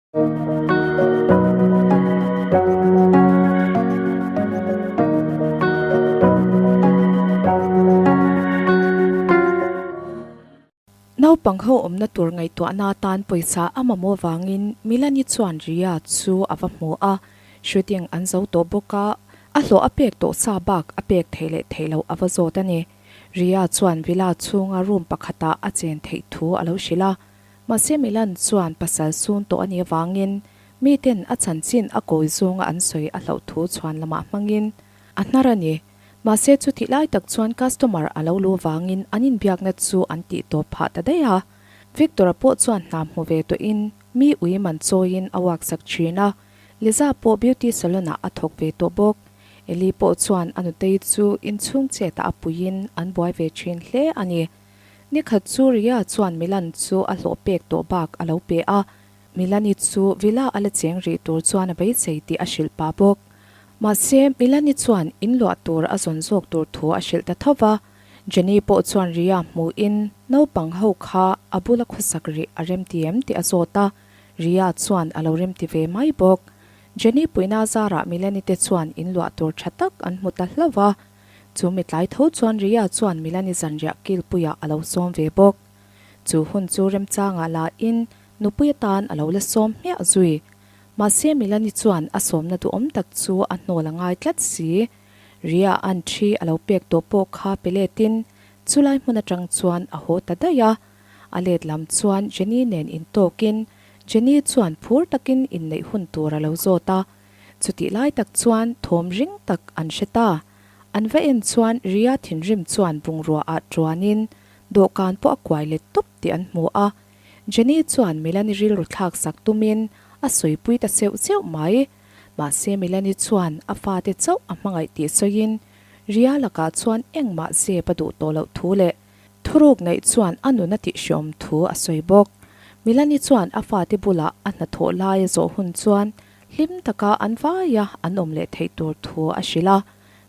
Naupang ho awmna tur ngaihtuahna atan pawisa a mamawh vangin Milani chuan Ria chu a va hmu a, shooting an zo tawh bawk a, a hlawh a pek tawh sa bak a pek theih leh theih loh a va zawt a ni. Ria chuan villa chhunga room pakhatah a chen theih thu a lo hrilh a, mahse Milan chuan pasal sun tawh a nih avangin miten a chanchin a kawi zawnga an sawi a hlauh thu chhuan lamah hmangin a hnar a ni. Mahse chutih lai tak chuan customer a lo lu vangin an inbiakna chu an tih tawp phah ta daih a. Victor-a pawh chuan hna hmu ve tawhin mi ui man chawiin a uak sak thin a, Liza pawh beauty salon-ah a thawk ve tawh bawk. Eli pawh chuan a nutei chu inchhung chetah a puiin an buai ve thin hle a ni. Nikhat chu Ria chuan Milan chu a hlawh pek tawh bak a lo pe a, Milani chu villa a la cheng rih tur chuan a beisei tih a hrilh pah bawk. Mahse, Milani chuan in luah tur a zawn zawk tur thu a hrilh ta tho va. Jenny pawh chuan Ria hmuhin naupang ho kha a bula khawsak rih a remti em tih a zawt a, Ria chuan a lo remti ve mai bawk. Jenny puihna zarah Milani te chuan in luah tur tha tak an hmu ta hlauh va. Chu mitlai tho chuan Ria chuan Milani zanriah kilpuiah a lo sawm ve bawk. Chu hun chu remchangah lahin nupui atan a lo la sawm hmiah zui. Mahse Milani chuan a sawmna duhawm tak chu a hnawl a ngai tlat si. Ria an thi a lo pek tawh pawh kha pe letin chulai hmun atang chuan a haw ta daih a. A let lam chuan Jenny nen intawkin Jenny chuan phur takin inneih hun tur a lo zawt a. Chutih lai tak chuan thawm ring tak an hre ta. An va en chuan Ria thinrim chuan bungrua ah tuanin Dawhkan pawh a kuai let tawp tih an hmu a, Jenny chuan Melanie rilru thlak sak tumin a sawipui ta seuh seuh mai. Mahse Melanie chuan a fate chauh a hmangaih tih sawiin Ria lakah chuan engmah zep a duh tawh loh thu leh thuruk neih chuan a nun a tihhreawm thu a sawi bawk. Melanie chuan a fate bulah a hnathawh lai a zawh hun chuan hlim taka an vaia an awm leh theih tur thu a hrilh a.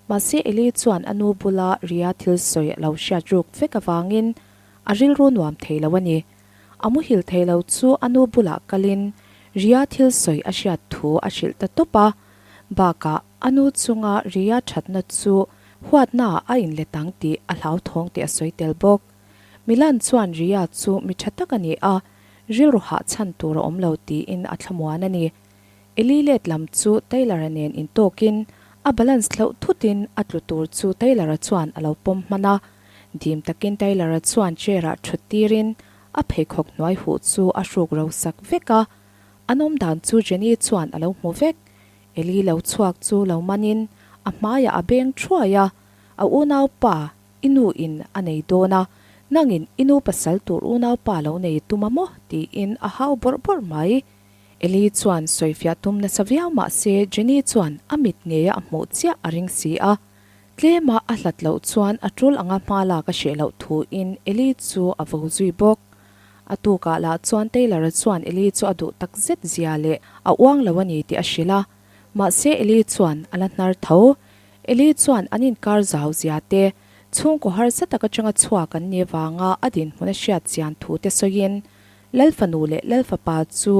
Mahse Eli chuan a nu bula Ria thil sawi a lo hriat ruk vek avangin a rilru nuam thei lo a ni. A muhil thei lo chu a nu bulah kalin Ria thil sawi a hriat thu a hrilh ta tawp a. Bakah a nu chunga Ria thatna chu huatnaah a inlet ang tih a hlauthawng tih a sawi tel bawk. Milan chuan Ria chu mi tha tak a ni a, rilru hahchhan tur a awm lo tiin a thlamuan a ni. Eli let lam chu Taylor-a nen intawkin a balance hlauh thutin a tlu tur chu Taylor-a chuan a lo pawm hman a. Dim takin Taylor-a chuan chair-ah thut tirin a pheikhawk hnuai huh chu a hruk ro sak vek a. An awm dan chu Jenny chuan a lo hmu vek. Eli lo chhuak chu lo manin a hmaiah a beng thuai a, a unaupa I nu in a nei dawn a, nangin i nu pasal tur unaupa lo nei tum a maw? tiin a hau bawrh bawrh mai. Eli chuan sawifiah tum nasa viau mah se Jenny chuan a mit ngeia a hmuh chiah a ring si a. Tlema a hlat loh chuan a tul anga hma lak a hreh loh thuin Eli chu a vo zui bawk. A tukah lah chuan Taylor-a chuan Eli chu a duh tak zet zia leh a uang lo a ni tih a hrilh a. Mahse Eli chuan a la hnar tho. Eli chuan an inkar zau zia te, chhungkaw harsa tak atanga chhuak an nih vanga a dinhmun a hriat chian thu te sawiin Lalfanu leh Lalfapa chu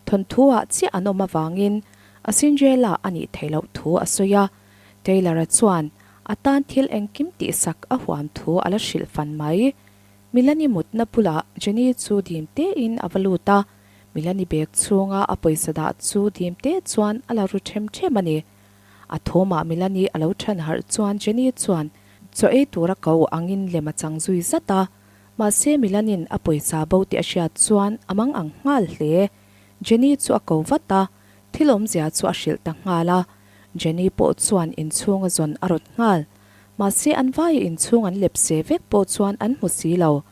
thawnthu-ah chiah an awm avangin a Cinderella a nih theih loh thu a sawi a. Taylor-a chuan a tan thil engkim tihsak a huam thu a la hrilh fan mai. Milani mutna bulah Jenny chu dim tein a va lut a, Milani bag chhunga a pawisa dah chu dim te chuan a la ru them them a ni. A thawmah Milani a lo than harh chuan Jenny chuan chaw ei tura ko angin lem a chang zui zat a. Mahse Milanin a pawisa bo tih a hriat chuan a mang ang nghal hle. Jenny chu a ko vat a, thil awmzia chu a hrilh ta nghal a. Jenny pawh chuan inchhung a zawn a rawt nghal. Mahse an vaia inchhung an lep se vek pawh chuan an hmu si lo.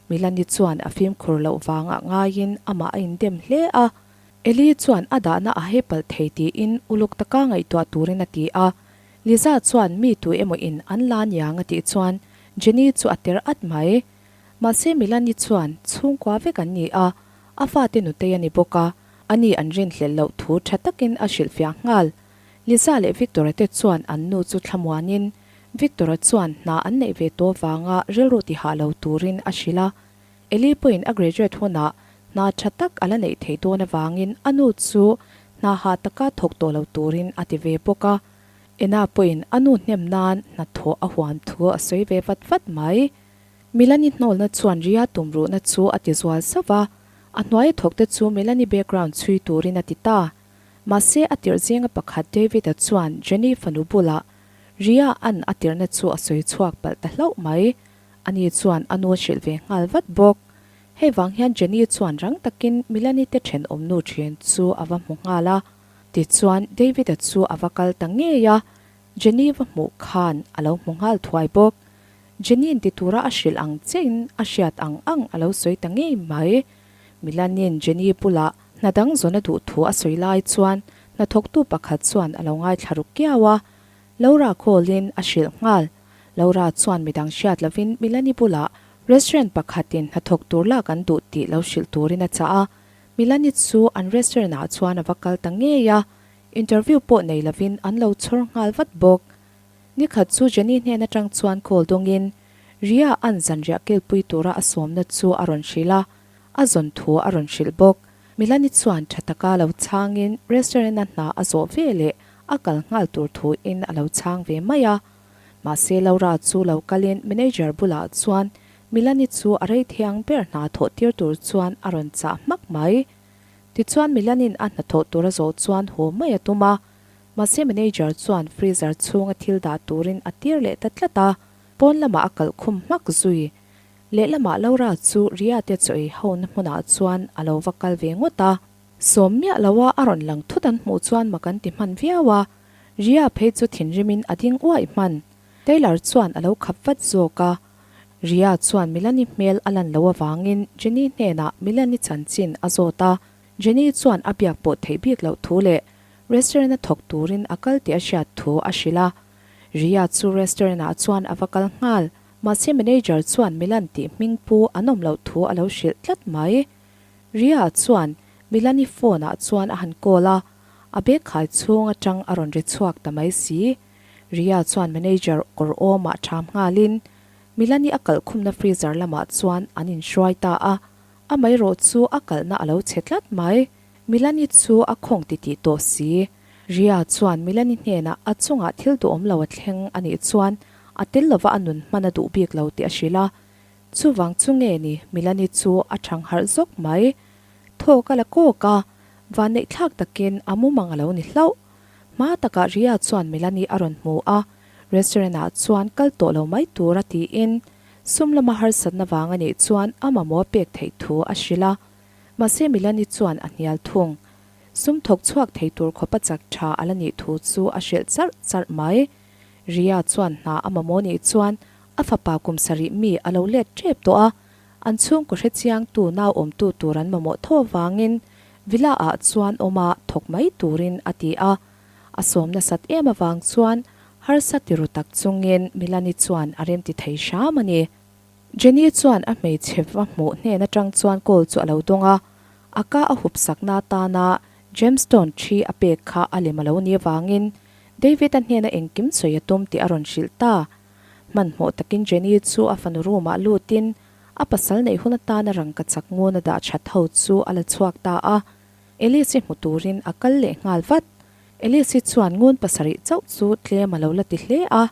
Milani chuan a fimkhur loh vangah ngaiin amah a indem hle a. Eli chuan a dahna a hei palh thei tiin uluk taka ngaihtuah turin a ti a. Liza chuan mi tu emaw in an la niang a tih chuan Jenny chu a ter at mai. Mahse Milani chuan chhungkua vek an ni a, a fate nutei a ni bawk a, ani an rinhlelh loh thu tha takin a hrilhfiah nghal. Liza leh Victor-a te chuan an nu chu thlamuanin Victor-a chuan hna an neih ve tawh vanga rilru tihah lo turin a hrilh a. Eli pawhin a graduate hunah Hna tha tak a la neih theih dawn avangin a nu chu hna hah taka thawk tawh lo turin a ti ve bawk a. Ena pawhin a nu hnem nan hnathawh a huam thu a sawi ve vat vat mai. Milani hnawlna chuan Ria tumruhna chu a ti zual sauh va, a hnuaia thawkte chu Milani background chhui turin a ti ta. Mahse a tirh zinga pakhat David-a chuan Jenny fanu bulah Ria an a tirhna chu a sawi chhuak palh ta hlauh mai. Ani chuan a nu a hrilh ve nghal vat bawk. Hei vang hian Jenny chuan rang takin Milani te thenawmnu ṭhian chu a va hmu nghal a. Tichuan David-a chu a va kal ta ngei a, Jenny va hmuh khan a lo hmu nghal thuai bawk. Jenny-in ti tura a hrilh ang chiahin a hriat ang ang a lo sawi ta ngei mai. Milan-in Jenny bulah hna dang zawn a duh thu a sawi lai chuan hnathawktu pakhat chuan a lo ngaithla ruk kiau a, Laura call-in a hrilh nghal. Laura chuan midang hriat lovin Milani bulah restaurant pakhatin hnathawk tur lak an duh tih lo hrilh turin a chah a. Milani chu an restaurant ah chuan a va kal ta ngei a, interview pawh nei lovin an lo chhawr nghal vat bawk. Nikhat chu Jenny hnen atang chuan call dawngin Ria an zanriah kilpui tura a sawmna chu a rawn hrilh a, a zawn thu a rawn hrilh bawk. Milani chuan tha taka lo chhangin restaurant a hna a zawh ve leh a kal nghal tur thu in a lo chhang ve mai a. Mahse Laura chu lo kalin manager bulah chuan Milani chu a rei thiang ber hna thawh tir tur chuan a rawn chah hmak mai. Tichuan Milanin a hnathawh tur a zawh chuan haw mai a tum a, mahse manager chuan freezer chhunga thil dah turin a tir leh ta tlat a, pawn lamah a kalh khum hmak zui. Lehlamah Laura chu Ria te chaw ei hona hmunah chuan a lo va kal ve ngawt a. Sawm miah loa a rawn lang thut an hmuh chuan mak an ti hman viau a, Ria phei chu thinrimin a ding uaih hman. Taylor chuan a lo khap vat zawk a, Ria chuan Milani hmel a lan loh avangin Jenny hnenah Milani chanchin a zawt a, Jenny chuan a biak pawh theih bik loh thu leh restaurant a thawk turin a kal tih a hriat thu a hrilh a. Ria chu restaurant ah chuan a va kal nghal, mahse manager chuan Milan tih hming pu an awm loh thu a lo hrilh tlat mai. Ria chuan Milani phone ah chuan a han call a, a bag khai chhung atang a rawn ri chhuak ta mai si. Ria chuan manager kawr awmah ṭham nghalin Milani a kalh khumna freezer lamah chuan an inhruai ta a, amaherawh chu a kalhna a lo chhe tlat mai. Milani chu a khawng titih tawh si. Ria chuan Milani hnenah a chungah thil duhawm lo a thleng a nih chuan a tel lova a nun hman a duh bik lo tih a hrilh a. Chuvang chu nge ni Milani chu a thang harh zawk mai. Thawk a la kawk a, vanneihthlak takin a mumang a lo ni hlauh. Hma takah Ria chuan Melanie a rawn hmu a, restaurant ah chuan kal tawh lo mai tur a tiin sum lama harsatna vang a nih chuan a mamawh pek theih thu a hrilh a. Mahse Melanie chuan a hnial thung. Sum thawk chhuak thei tur khawpa chak tha a la nih thu chu a hrilh charh charh mai. Ria chuan hna a mamawh nih chuan a fapa kum sarih mi a lo let tep tawh a, an chhungkaw hrechiangtu nau awmtu tur an mamawh thaw vangin Villa ah chuan awm a thawk mai turin a ti a, a sawm nasat em avang chuan harsa tiru tak chungin Milani chuan a remti thei hram a ni. Jenny chuan a hmeichhe va hmuh hnen atang chuan call chu a lo dawng a, a ka a hup sakna atana gemstone thi a pek kha a lem a lo ni avangin David-a hnena engkim sawi a tum tih a rawn hrilh ta. Hmanhmawh takin Jenny chu a fanu room ah lutin A pasal neih hun atana rangkachak ngun a dah that ho chu a la chhuak ta a, Alice-i hmu turin a kal leh nghal vat. Alice-i chuan ngun pasarih chauh chu tlem a lo la ti hle a,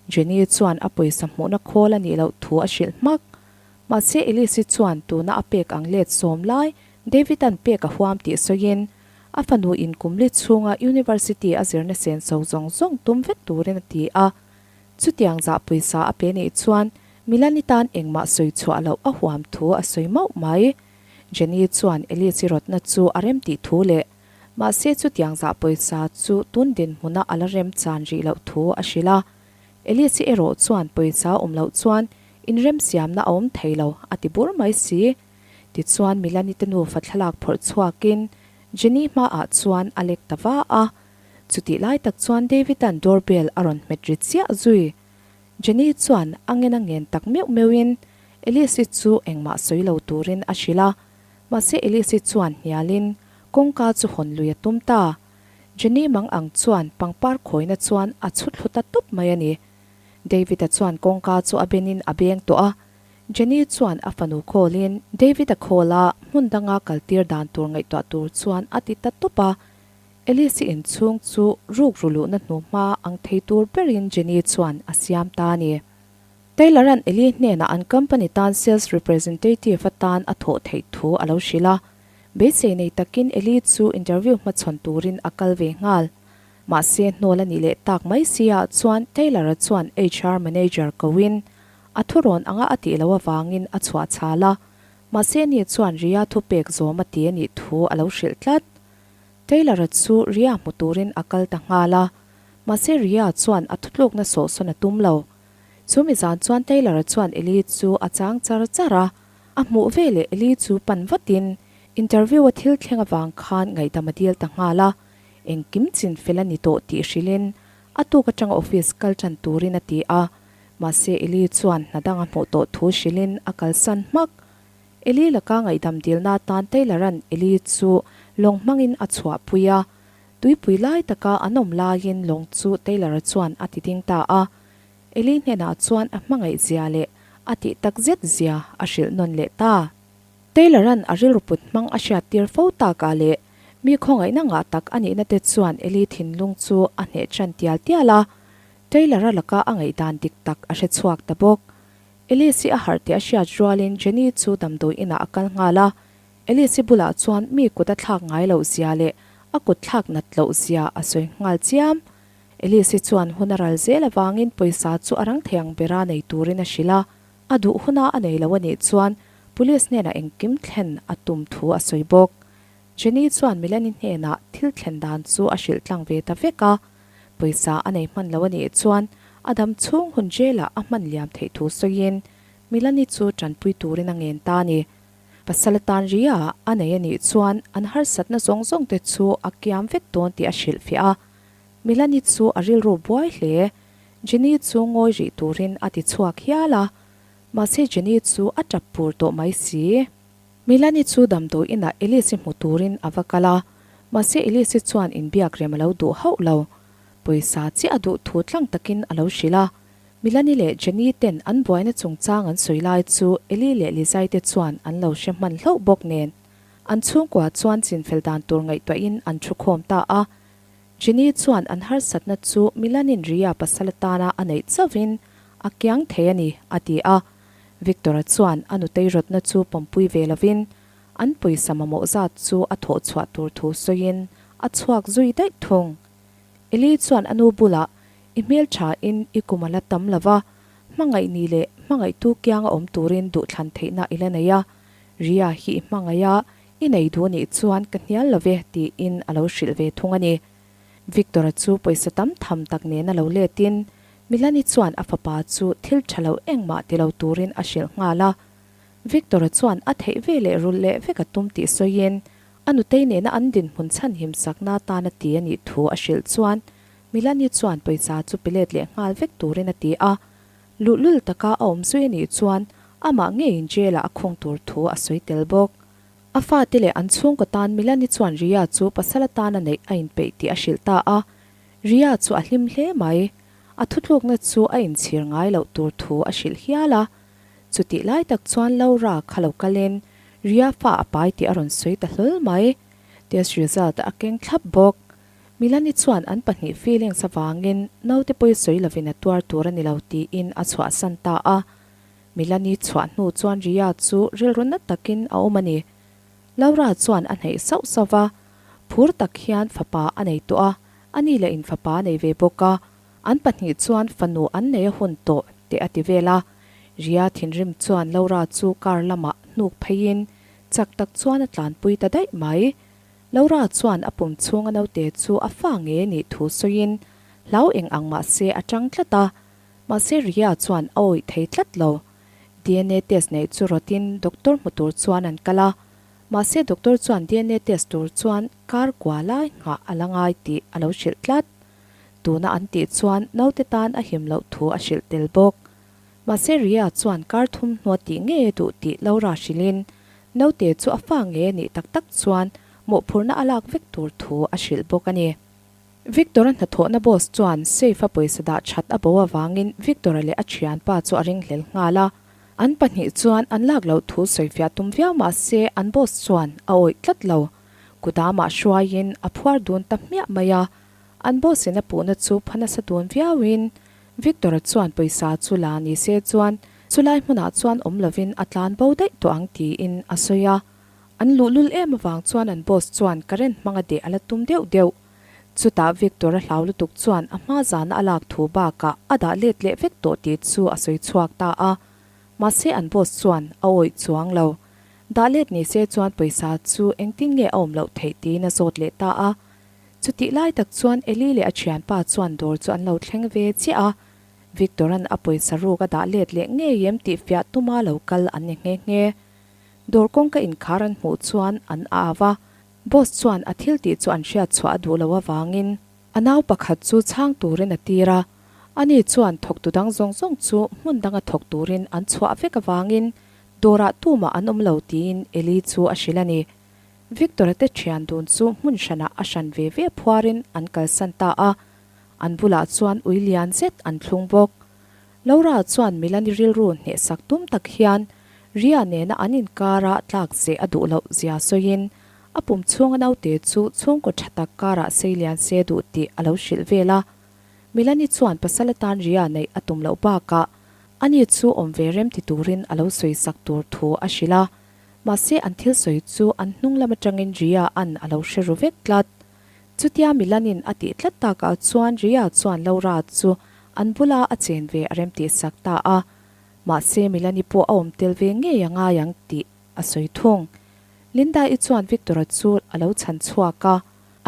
Jenny chuan a pawisa hmuhna khawl a nih loh thu a hrilh hmak. Mahse Alice-i chuan tuna a pek ang let sawm lai David-a'n pek a huam tih sawiin a fanu in kumli chhunga University a zirna senso zawng zawng tum vek turin a ti a. Chutiang zah pawisa a pe nih chuan Milani tan engmah sawi chhuah loh a huam thu a sawi mauh mai. Jenny chuan Alice-i rawtna chu a rem tih thu leh mahse chutiang zah pawisa chu tun dinhmuna a la rem chan rih loh thu a hrilh a. Alice-i erawh chuan pawisa awm loh chuan inremsiamna a awm thei lo a ti bur mai si. Tichuan Milani te nufa thlalak phawrh chhuakin Jenny hmaah chuan a lek ta va a. Chutih lai tak chuan David-a'n doorbell a rawn hmet ri chiah zui. Jenny chuan a ngen a ngen tak meuh meuhin Alice-i chu engmah sawi lo turin a hrilh a, mahse Alice-i chuan hnialin kawngka chu hawn lui a tum ta. Jenny mang ang chuan pangpar khawina chuan a chhu thlu ta tup mai a ni. David-a chuan kawngka chu a benin a beng tawh a, Jenny chuan a fanu call-in David-a call a hmun danga kal tir dan tur ngaihtuah tur chuan a ti ta tawp a. Alice-i inchhung chu ruk ru luhna hnuhma ang thei tur berin Jenny chuan a siam ta a ni. Taylor-a'n Eli hnenah an company tan sales representative atan a thawh theih thu a lo hrilh a. Beisei nei takin Eli chu interview hmachhawn turin a kal ve nghal. Mahse hnawl a nih leh tak mai si ah chuan Taylor-a chuan HR manager koin a thurawn anga a tih loh avangin a chhuah chhal a. Mahse ni chuan Ria thupek zawm a ti a nih thu a lo hrilh tlat. Taylor-a chu Ria hmu turin a kal ta nghal a. Mahse Ria chuan a thutlukna sawhsawn a tum lo. Chu mi zan chuan Taylor-a chuan Eli chu a chang char char a. A hmuh veleh Eli chu pan vatin interview a thil thleng avang khan ngaihdam a dil ta nghal a. Engkim chin fel a ni tawh tih hrilhin a tuk atanga office kal tan turin a ti a. Mahse Eli chuan hna dang a hmuh tawh thu hrilhin a kalsan hmak. Eli laka ngaihdam dilna atan Taylor-a'n Eli chu lawng hmangin a chhuahpui a. Tuipui lai taka an awm laiin lawng chu Taylor-a chuan a ti ding ta a. Eli hnenah chuan a hmangaih zia leh a tih tak zet zia a hrilh nawn leh ta. Taylor-a'n a rilru put hmang a hriattir fo takah leh mi khawngaihna ngah tak a nihna te chuan Eli thinlung chu a hneh ṭan tial tial a. Taylor-a laka a ngaihdan dik tak a hre chhuak ta bawk. Alice-i a harh tih a hriat rualin Jenny chu damdawi inah a kal nghal a. Alice-i bulah chuan mi kut a thlak ngai loh zia leh a kut thlak nat loh zia a sawi nghal chiam. Alice-i chuan hun a ral zel avangin pawisa chu a rang thei ang bera nei turin a hrilh a. A duh huna a nei lo a nih chuan police hnenah engkim thlen a tum thu a sawi bawk. Jenny chuan Melanie hnenah thil thlen dan chu a hrilh tlang ve ta vek a. Pawisa a nei hman lo a nih chuan a dam chhung hun jail-ah a hman liam theih thu sawiin Melanie chu tanpui turin a ngen ta a ni. Pasal atan ria a nei a nih chuan an harsatna zawng zawng te chu a kiam vek dawn tih a hrilhfiah a. Melanie chu a rilru buai hle. Jenny chu ngawi rih turin a ti chhuak hial a. Mahse Jenny chu a tap pur tawh mai si. Milani chu damdawi inah Elise hmu turin a va kal a, mahse Elise chuan inbiak rem a lo duh hauh lo. Pawisa chiah a duh thu tlang takin a lo hrilh a. Milani leh Jenny ten an buaina chungchang an sawi lai chu Eli leh Lizai te chuan an lo hre hman hlauh bawk nen. An chhungkua chuan chinfel dan tur ngaihtuahin an thu khawm ta a. Jenny chuan an harsatna chu Milanin Ria pasal atana a neih chauhin a kiang thei a ni, a ti a. Victor-a chuan a nutei rawtna chu pawmpui ve lovin an pawisa mamawh zat chu a thawh chhuah tur thu sawiin a chhuak zui daih thung. Eli chuan a nu bulah, I hmelthain i kum a la tam lo va, hmangaih ni leh hmangaihtu kianga awm turin duhthlan theihna i la nei a, Ria hi i hmangaih a, i nei duh anih chuan ka hnial lo ve tiin a lo hrilh ve thung a ni. Victor-a chu pawisa tam tham tak nena lo letin Milani chuan a fapa chu thil tha lo engmah ti lo turin a hrilh nghal a. Victor-a chuan a theih ve leh rulh leh vek a tum tih sawiin a nutei nena an dinhmun chhanhim sakna atan a ti a nih thu a hrilh chuan Milani chuan pawisa chu pe let leh nghal vek turin a ti a. Luhlul taka a awm zui a nih chuan amah ngeiin jail-ah a khung tur thu a sawi tel bawk. A fate leh an chhungkaw tan Milani chuan Ria chu pasal atana neih a inpeih tih a hrilh ta a. Ria chu a hlim hle mai. A thutlukna chu a inchhir ngai loh tur thu a hrilh hial a. Chutih lai tak chuan Laura kha lo kalin Ria fa a pai tih a rawn sawi ta hlawl mai. Test result a keng thlap bawk. Milani chuan an pahnih feelings avangin naute pawi sawi lovin a tuar tur a ni lo tiin a chhuahsan ta a. Milani chhuah hnu chuan Ria chu rilru na takin a awm a ni. Laura chuan a hneih sauh sauh va, phur tak hian fapa a nei tawh a, ani leh in fapa a nei ve bawk a, an pahnih chuan fanu an nei a hun tawh teh a ti vel a. Ria thinrim chuan Laura chu car lamah hnuk pheiin chak tak chuan a tlanpui ta daih mai. Laura chuan a pum chhunga naute chu a fa nge nih thu sawiin hlau eng ang mah se a tang tlat a, Mahse Ria chuan a awih thei tlat lo. Dna test neih chu rawtin doctor hmu tur chuan an kal a. Mahse doctor chuan dna test tur chuan kar kua lai nghah a la ngai tih a lo hrilh tlat. Tuna an tih chuan naute tan a him loh thu a hrilh tel bawk. Mahse Ria chuan kar thum hnua tih ngei a duh tih Laura hrilhin naute chu a fa nge nih tak tak chuan mawhphurhna a lak vek tur thu a hrilh bawk a ni. Victor-a hnathawhna boss chuan safe-a pawisa dah that a bo avangin Victor-a leh a thianpa chu a ringhlel nghal a. An pahnih chuan an lak loh thu sawifiah tum viau mah se an boss chuan a awih tlat lo. Kudamah hruaiin a phuar dun ta hmiah mai a. An boss in a puhna chu pha nasa dun viauin Victor-a chuan pawisa chu la ni se chuan chulai hmunah chuan awm lovin a tlan bo daih tawh ang tiin a sawi a. An luhlul em avang chuan an boss chuan current hmanga deh a la tum deuh deuh. Chutah Victor-a hlau lutuk chuan a hma zana a lak thu bakah a dah let leh vek tawh tih chu a sawi chhuak ta a. Mahse an boss chuan a awih chuang lo. Dah let ni se chuan pawisa chu engtin nge a awm loh theih tiin a zawt leh ta a. Chutih lai tak chuan Eli leh a thianpa chuan dawr chu an lo thleng ve chiah a. Victor-a'n a pawisa ruk a dah let leh ngei em tih fiah tuma lo kal an ni nghe nghe. Dawr kawngka inkhar an hmuh chuan an au a. Boss chuan a thil tih chu an hriat chhuah a duh loh avangin a nau pakhat chu chhang turin a tir a. Ani chuan thawktu dang zawng zawng chu hmun danga thawk turin an chhuah vek avangin dawrah tumah an awm lo tiin Eli chu a hrilh a ni. Victor-a te thian dun chu hmun hranah a hran ve ve phuarin an kalsan ta a, an bulah chuan ui lian zet an thlung bawk. Laura chuan Milani rilru hnehsak tum tak hian Ria nena an inkara tlak zeh a duh loh zia sawiin a pum chhunga naute chu chhungkaw tha tak karah sei lian se duh tih a lo hrilh vel a. Milani chuan pasal atan Ria neih a tum loh bakah ani chu awm ve rem ti turin a lo sawisak tur thu a hrilh a. Mahse an thil sawi chu an hnung lam atangin Ria an a lo hre ru vek tlat. Chutia Milanin a tih tlat takah chuan Ria chuan Laura chu an bula a chen ve a remtih sak ta a. Mahse Milani pawh a awm tel ve ngei a ngai ang tih a sawi thung. Linda-i chuan Victor-a chu a lo chhan chhuak a,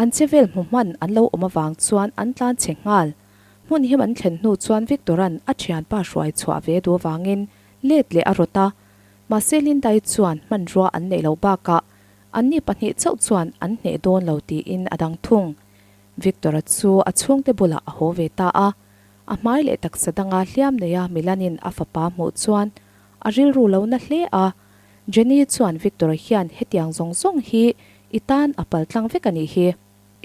an che vel hmu hman an lo awm avang chuan an tlan chhe nghal. Hmun him an thlen hnu chuan Victor-a'n a thianpa hruai chhuah ve duh avangin let leh a rawt a. Mahse Linda-i chuan hmanrua an neih loh bakah anni pahnih chauh chuan an hneh dawn lo tiin a dang thung. Victor-a chu a chhungte bulah a haw ve ta a. A hmai leh taksa danga hliam neia Milan-in a fapa hmuh chuan a rilru lo na hle a. Jenny chuan Victor-a hian hetiang zawng zawng hi i tan a pal tlang vek a nih hi.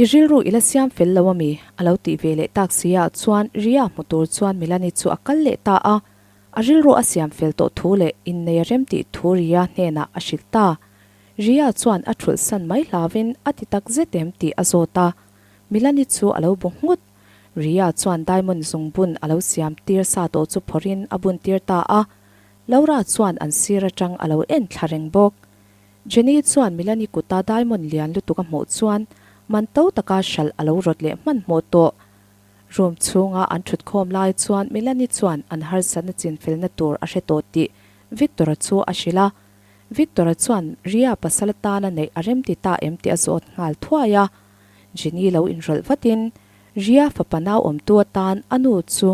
I rilru i la siam fel lo ami? a lo tih ve leh tak si ah chuan Ria hmu tur chuan Milani chu a kal leh ta a. A rilru a siam fel tawh thu leh innei a rem tih thu Ria hnenah a hrilh ta. Ria chuan a thulh san mai hlauin a ti tak zet em tih a zawt a. Milani chu a lo bu nghut. Ria chuan diamond zungbun a lo siam tir sa tawh chu phawrhin a bun tir ta a. Laura chuan an sir atang a lo en thla reng bawk. Jenny chuan Milani kuta diamond lian lutuk a hmuh chuan man to taka hralh a lo rawt leh hmanhmawh tawh. Room chhunga an thutkhawm lai chuan Milani chuan an harsatna chinfelna tur a hre tawh tih Victor-a chu a hrilh a. Victor-a chuan Ria pasal atana neih a remti ta em tih a zawt nghal thuai a. Jenny lo inrawlh vatin Ria fapa nau awmtu atan a nu chu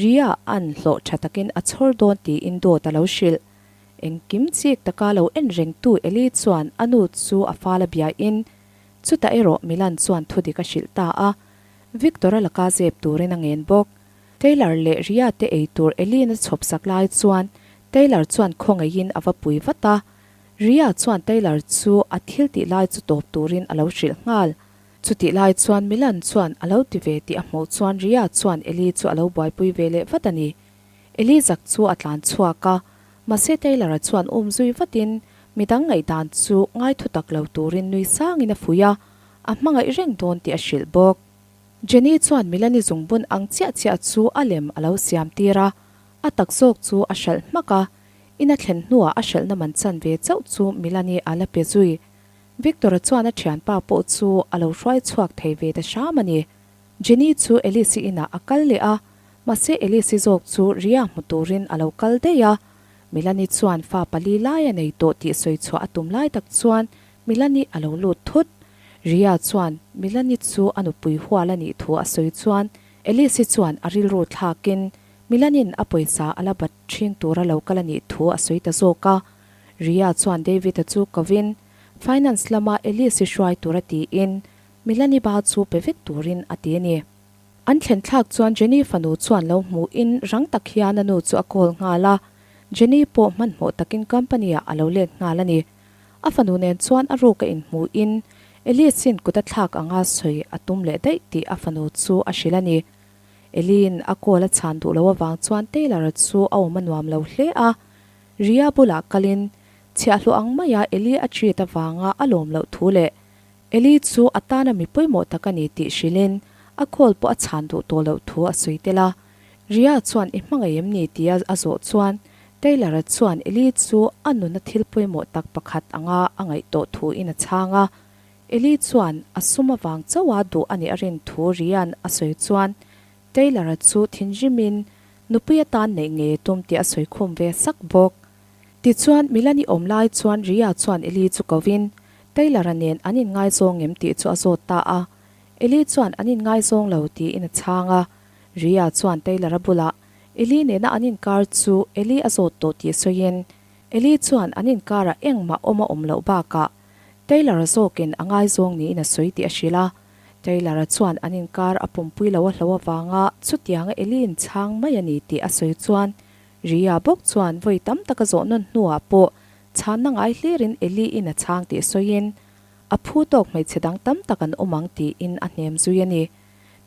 Ria a'n hlawh tha takin a chhawr dawn tiin dawt a lo hrilh. Engkim chik taka lo en rengtu Eli chuan a nu chu a fal a biain chutah erawh Milan chuan thudik a hrilh ta a. Victor-a laka zep turin a ngen bawk. Taylor leh Ria te ei tur Elin a chhawp sak lai chuan Taylor chuan khawngaihin a va pui vat a. Ria chuan Taylor chu a thil tih lai chu tawp turin a lo hrilh nghal. Chutih lai chuan Milan chuan a lo ti ve tih a hmuh chuan Ria chuan Eli chu a lo buaipui ve leh vat a ni. Eli zak chu a tlan chhuak a, mahse Taylor-a chuan um zui vatin midang ngaihdan chu ngai thutak lo turin nui sangin a fuih a. A hmangaih reng dawn tih a hrilh bawk. Jenny chuan Milani zungbun ang chiah chiah chu a lem a lo siam tir a, a tak zawk chu a hralh hmak a, in a thlen hnuah a hralhna man chan ve chauh chu Milani a la pe zui. Victor-a chuan a thianpa pawh chu a lo hruai chhuak thei ve ta hram a ni. Jenny chu Alice-i inah a kal leh a, mahse Alice-i zawk chu Ria hmu turin a lo kal daih a. Milani chuan fa pali lai a nei tawh tih sawi chhuah a tum lai tak chuan Milani a lo lut thut. Ria chuan Milani chu a nupui hual a nih thu a sawi chuan Alice-i chuan a rilru thlakin Milanin a pawisa a la bat ṭhing tura lo kal a nih thu a sawi ta zawk a. Ria chuan David-a chu kovin Finance lama Alice-i hruai tura tiin Milani ba chu pe vek turin a ti a ni. An thlen thlak chuan Jenny fanu chuan lo hmuhin rang tak hian a nu chu a call nghal a. Jenny pawh hmanhmawh takin company-ah a lo let nghal a ni. A fanu nen chuan a ruk a inhmuhin Eliasin kut a thlak anga sawi a tum leh daih tih a fanu chu a hrilh a ni. Eliin a call a chhan duh loh avang chuan Taylor-a chu a awm a nuam lo hle a. Ria bulah kalin chhiahhlawh ang maia Eli a treat avanga a lawm loh thu leh Eli chu a tana mi pawimawh tak a ni tih hrilhin a call pawh a chhan duh tawh loh thu a sawi tel a. Ria chuan i hmangaih em ni tia a zawh chuan Taylor-a chuan Eli chu a nuna thil pawimawh tak pakhat anga a ngaih tawh thuin a chhang a. Eli chuan a sum avang chauha duh a nih a rin thu Ria'n a sawi chuan Taylor-a chu thinrimin nupui atan neih ngei tum tih a sawi khum ve sak bawk. Tichuan, Milani awm lai chuan Ria chuan Eli chu kovin Taylor-a nen an inngaizawng em tih chu a zawt ta a. Eli chuan an inngaizawng lo tiin a chhang a. Ria chuan Taylor-a bulah Eli nena an inkar chu Eli a zawt tawh tih sawiin Eli chuan an inkarah engmah awm a awm loh bakah Taylor-a zawkin a ngaizawng niin a sawi tih a hrilh a. Taylor-a chuan an inkar a pumpui lo a hlo avanga chutianga Eli-in chhang mai a ni tih a sawi chuan Ria bawk chuan vawi tam tak a zawh nawn hnuah pawh chhanna ngai hlirin Eli-in a chhang tih sawiin a phu tawk hmeichhe dang tam tak an awm ang tiin a hnem zui a ni.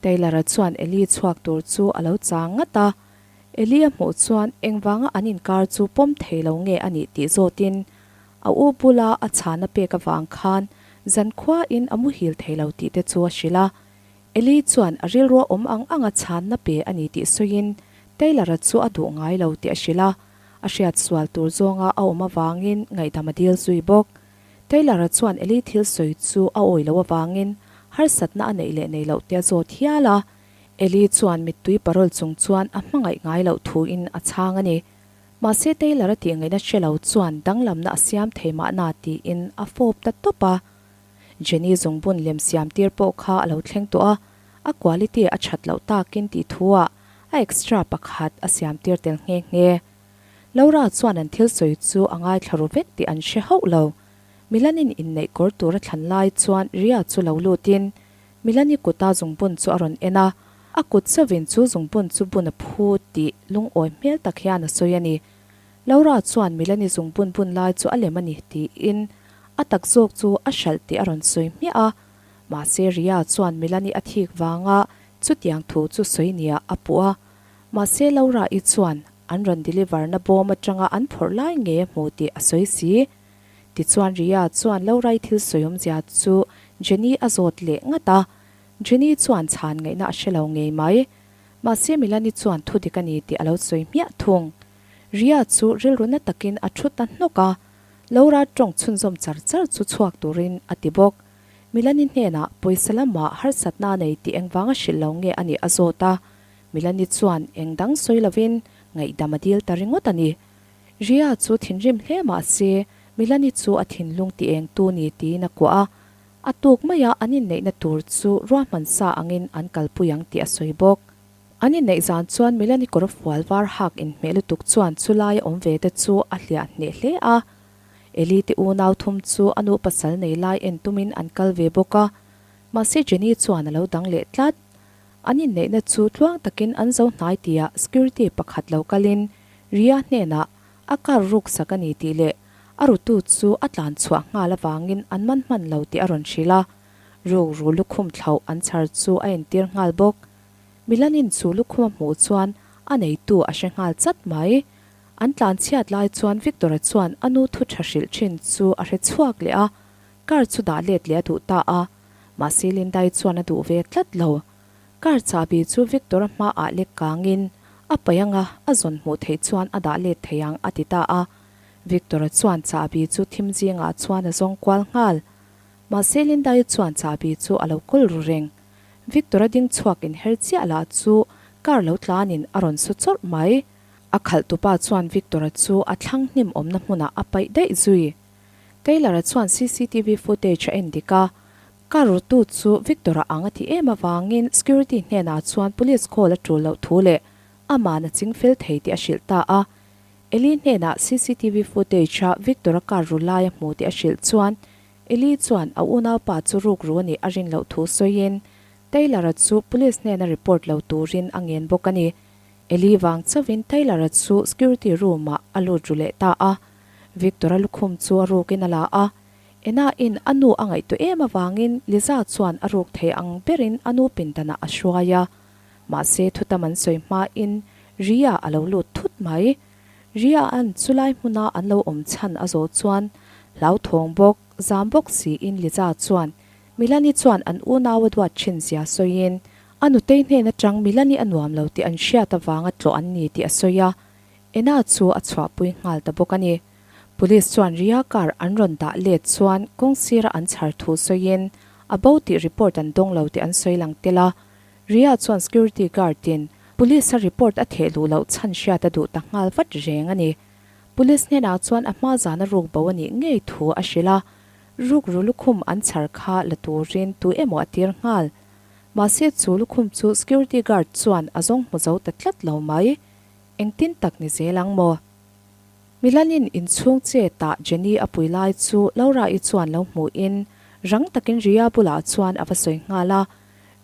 Taylor-a chuan Eli chhuak tur chu a lo chang ngat a. Eli a hmuh chuan engvanga an inkar chu pawm thei lo nge a nih tih zawtin a u bula a chhana pek avang khan zankhuain a muhil thei lo tih te chu a hrilh a. Eli chuan a rilrua awm ang anga chhanna pe a ni tih sawiin Taylor-a chu a duh ngai lo tih a hrilh a. A hriat sual tur zawnga a awm avangin ngaihdam a dil zui bawk. Taylor-a chuan Eli thil sawi chu a awi loh avangin harsatna a neih leh nei loh te a zawt hial a. Eli chuan mittui parol chung chuan a hmangaih ngai loh thuin a chhang a ni. Mahse Taylor-a tih ngaihna hre lo chuan danglamna a siam thei mahna tiin a fawp ta tawp a. Jenny zungbun lem siam tir pawh kha a lo thleng tawh a, a quality a that loh takin tih thuah a extra pakhat a siam tir tel nghe nghe. Laura chuan an thil sawi chu a ngaithla ru vek tih an hre hauh lo. Milanin inneih kawr tur a thlan lai chuan Ria chu lo lutin Milani kuta zungbun chu a rawn en a, a kut chauhin chu zungbun chu bun a phu tih lungawi hmel tak hian a sawi a ni. Laura chuan Milani zungbun bun lai chu a lem a ni tiin a tak zawk chu a hralh tih a rawn sawi hmiah a. Mahse Ria chuan Milani a thik vanga chutiang thu chu sawi nia a puh a. Mahse Laura-i chuan an rawn deliver na bawm atanga an phawrh lai nge hmu tih a sawi si. Tichuan Ria chuan Laura-i thil sawi awmzia chu Jenny a zawt leh ngat a, Jenny chuan chhan ngaihna a hre lo ngei mai. Mahse Milani chuan thu dik a ni tih a lo sawi hmiah thung. Ria chu rilru na takin a thu ta hnawk a, Laura tawng chhunzawm char char chu chhuak turin a ti bawk. Milani hnenah pawisa lamah harsatna a nei tih engvanga hrilh lo nge a nih a zawt a, Milani chuan eng dang sawi lovin ngaihdam a dil ta ringawt a ni. Ria chu thinrim hle mah se, Milani chu a thinlung ti eng tu ni tiin a kuah a. A tuk maia an inneihna tur chu ruahman sa angin an kalpui ang tih a sawi bawk. An inneih zan chuan Milani kawr fual var hak inhmeh lutuk chuan chulai a awm ve te chu a hliah hneh hle a. Eli te unau thum chu a nu pasal nei lai en tumin an kal ve bawk a. Mahse Jenny chuan a lo dang leh tlat. An inneihna chu tluang takin an zo hnai tia security pakhat lo kalin Ria hnenah a car ruk sak a ni tih leh a rutu chu a tlan chhuah nghal avangin an man hman lo tih a rawn hrilh a. Ruk ru lukhum thlauh an chhar chu a entir nghal bawk. Milanin chu lukhum a hmuh chuan a neitu a hre nghal chat mai. An tlan chhiat lai chuan Victor-a chuan a nu thu tha hrilh thin chu a hre chhuak leh a, car chu dah let leh a duh ta a. Mahse Lindai chuan a duh ve tlat lo. Car chahbi chu Victor-a hmaah lek kangin a paih anga a zawn hmuh theih chuan a dah let thei ang a ti ta a. Victor-a chuan chahbi chu thim zingah chuan a zawng kual nghal. Mahse Lindai chuan chahbi chu a lo kawl ru reng. Victor-a ding chhuak inher chiah lah chu car lo tlanin a rawn su chawrh mai. A khalh tupa chuan Victor-a chu a thlang hnim awmna hmunah a paih daih zui. Taylor-a chuan cctv footage a en dik a, car rutu chu Victor-a ang a ti em avangin security hnenah chuan police call a tul loh thu leh aman a ching fel thei tih a hrilh ta a. Eli hnenah cctv footage-a Victor-a car ru lai a hmu tih a hrilh chuan Eli chuan a unaupa chu ruk ru a nih a rin loh thu sawiin Taylor-a chu police hnena report lo turin a ngen bawk a ni. Eli vang chauhin Taylor-a chu security room-ah a lut ru leh ta a. Victor-a lukhum chu a rukin a la a, Ena-in a nu a ngaihtuah em avangin Liza chuan a ruk thei ang berin a nu pindanah a hruai a. Mahse thutam an sawi hmain Ria a lo lut thut mai. Ria-a'n chulai hmuna an lo awm chhan a zawh chuan hlauthawng bawk, zam bawk siin Liza chuan Milani chuan an unau a duat thin zia sawiin a nutei hnen atang Milani a nuam lo tih an hriat avanga tlawh an ni tih a sawi a, Ena chu a chhuahpui nghal ta bawk a ni. Police chuan Ria car an rawn dah let chuan kawng sira an chhar thu sawiin a bo tih report an dawng lo tih an sawi lang tel a. Ria chuan security guard in police a report a theh luh loh chhan hriat a duh ta nghal vat reng a ni. Police hnenah chuan a hma zana ruk bo a nih ngei thu a hrilh a. Ruk ru lukhum an chhar kha la turin tu emaw a tir nghal. Mahse chu lukhum chu security guard chuan a zawng hmu zo ta tlat lo mai. Engtin tak ni zel ang maw? Milanin inchhung che tah Jenny a pui lai chu Laura-i chuan lo hmuhin rang takin Ria bulah chuan a va sawi nghal a.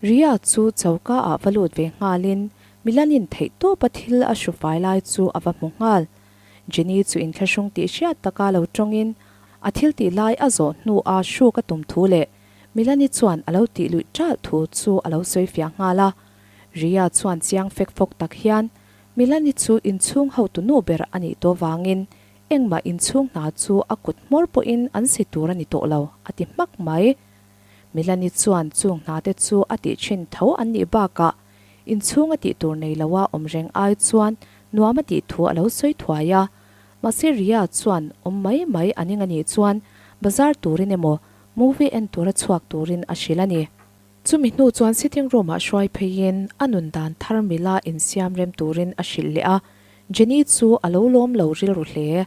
Ria chu choka ah va lut ve nghalin Milanin theihtawpa thil a hru fai lai chu a va hmu nghal. Jenny chu inthlahrung tih hriat taka lo tawngin a thil tih lai a zawh hnu a hruk a tum thu leh Milani chuan a lo tih luih ṭalh thu chu a lo sawi fiah nghal a. Ria chuan chiang fek fawk tak hian Milani chu inchhung hotu nu ber a nih tawh vangin engmah inchhung hna chu a kut hmawr pawhin an si tur a ni tawh lo, a ti hmak mai. Milani chuan chung hna te chu a tih thin tho an nih bakah inchhung a tih tur nei loa awm reng ai chuan nuam a tih thu a lo sawi thuai a. Mahse Ria chuan awm mai mai a ning a nih chuan bazar turin emaw movie en tura chhuak turin a hrilh a ni. Chumi hnu chuan sitting room ah hruai pheiin a nun dan thar mila insiam rem turin a hrilh leh a, Jenny chu a lo lawm lo rilru hle.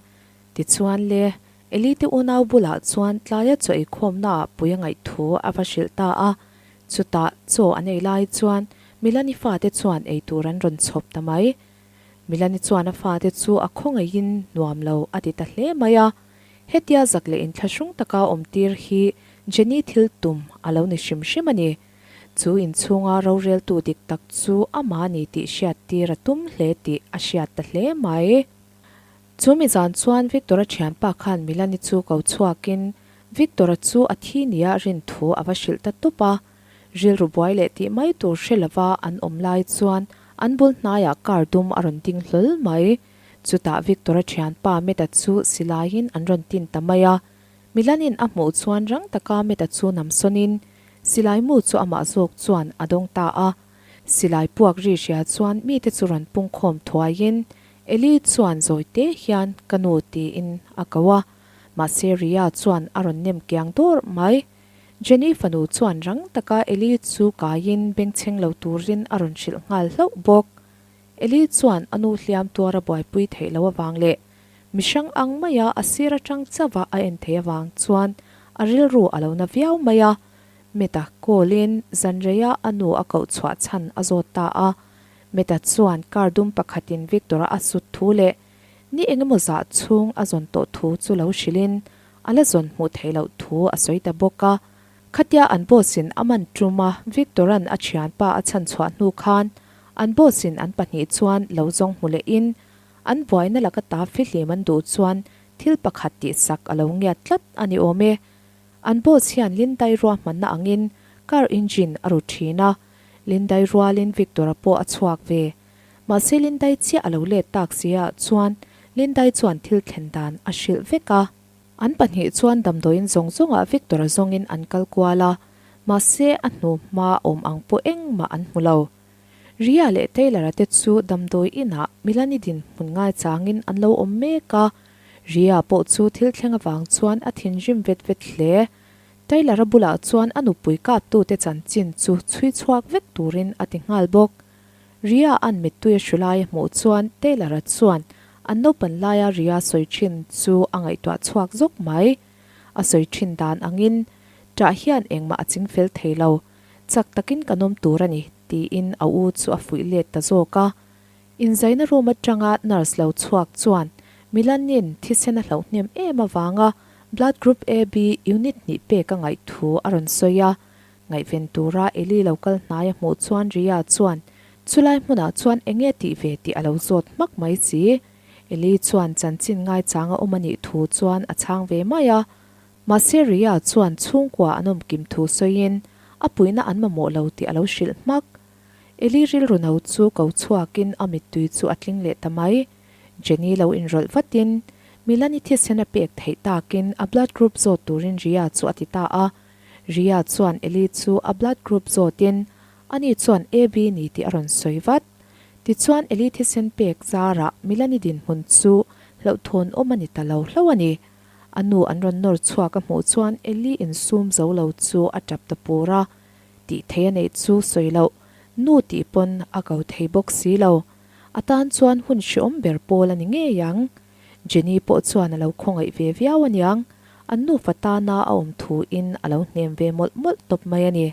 Tichuan le, Eli te unau bulah chuan tlaia chaw eikhawmna ah pui a ngaih thu a va hrilh ta a, chutah chaw an ei lai chuan Milani fate chuan eitur an rawn chhawp ta mai. Milani chuan a fate chu a khawngaihin nuam lo a ti ta hle mai a. Hetia zak leh inthlahrung taka awm tir hi Jenny thil tum a lo ni hrim hrim a ni. Chu inchhunga roreltu dik tak chu amah ni tih hriat tir a tum hle tih a hriat ta hle mai. Chu mi zan chuan Victor-a thianpa khan Milani chu ko chhuakin Victor-a chu a thi nia a rin thu a va hrilh ta tup a. Rilru buai leh tih mai tur hre lova an awm lai chuan an bul hnaiah car dum a rawn ding hlawl mai. Chutah Victor-a thianpa Meta chu silaiin an rawn tin ta mai a. Milanin a hmuh chuan rang taka Meta chu namsawnin silai mu chu amah zawk chuan a dawng ta a. Silai puak ri hria chuan mite chu rawn pungkhawm thuaiin Eli chuan zawi te hian ka nu tiin a ko a. Mahse Ria chuan a rawn nem kiang dawrh mai. Jenny fanu chuan rang taka Eli chu kaiin bengchheng lo turin a rawn hrilh nghal hlauh bawk. Eli chuan a nu hliam tuar a buaipui theih loh avang leh mihrang ang maia a sir atang chauh a a en theih avang chuan a rilru a lo na viau mai a. Meta call-in zanreia a nu a koh chhuah chhan a zawt ta a. Meta chuan car dum pakhatin Victor-a a sut thu leh ni engemaw zah chhung a zawn tawh thu chu lo hrilhin a la zawn hmuh theih loh thu a sawi ta bawk a. Khatia an boss-in a man tum a, Victor-a'n a thianpa a chhan chhuah hnu khan an boss-in an pahnih chuan lo zawng hmu lehin an buaina laka ta fihlim an duh chuan thil pakhat tihsak a lo ngiat tlat a ni awm e. An boss hian Lindai ruahmanna angin car engine a ru thin a, Lindai rualin Victor-a pawh a chhuak ve. Mahse Lindai chiah a lo let tak si ah chuan Lindai chuan thil thlen dan a hrilh vek a. An pahnih chuan damdawiin zawng zawngah Victor-a zawngin an kal kual a, mahse a hnu hma awm ang pawh engmah an hmu lo. Ria leh Taylor-a te chu damdawi inah Milani dinhmun ngaichangin an lo awm mek a, Ria pawh chu thil thleng avang chuan a thinrim vet vet hle. Taylor-a bulah chuan a nupui kaptute chanchin chu chhui chhuak vek turin a ti nghal bawk. Ria an mittui a hru lai a hmuh chuan Taylor-a chuan an naupan laia Ria sawi thin chu a ngaihtuah chhuak zawk mai. A sawi thin dan angin, Ṭah hian engmah a ching fel thei lo, chak takin kan awm tur a ni, tiin a u chu a fuih let ta zawk a. Inzaina room atanga nurse lo chhuak chuan Milanin thisen a hlauh hnem em avanga blood group AB unit hnih pek a ngaih thu a rawn sawi a. Ngaihven tura Eli lo kal hnai a hmuh chuan Ria chuan chulai hmunah chuan eng nge tih ve tih a lo zawt hmak mai si. Eli chuan chanchin ngaichang a awm a nih thu chuan a chhang ve mai a. Mahse Ria chuan chhungkua an awm kim thu sawiin a puihna an mamawh lo tih a lo hrilh hmak. Eli rilru no chu ko chhuakin a mittui chu a tling leh ta mai. Jenny lo inrawlh vatin Milani thisen a pek theih takin a blood group zawt turin Ria chu a ti ta a. Ria chuan Eli chu a blood group zawtin ani chuan AB ni tih a rawn sawi vat. Tichuan Eli thisen pek zarah Milani dinhmun chu hlauhthawn awm a ni ta lo hlauh a ni. A nu an rawn nawr chhuak a hmuh chuan Eli insum zo lo chu a tap ta pur a. Tih thei a neih chu sawi loh, nu tih pawn a ko thei bawk si lo. A tan chuan hun hreawm ber pawl a ni ngei ang. Jenny pawh chuan a lo khawngaih ve viau aniang, an nufa tana a awm thu in a lo hnem ve mawlh mawlh tawp mai a ni.